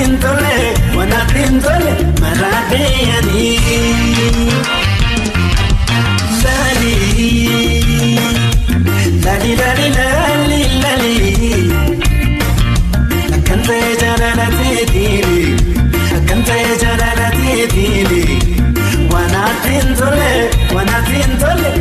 Wanaatiin tole, wanaatiin tole, maraadheeyanii. Lali, lali, lali, lali, lali. Akkan ta'e jaalala teetiini, akkan ta'e jaalala teetiini. Wanaatiin tole, wanaatiin tole,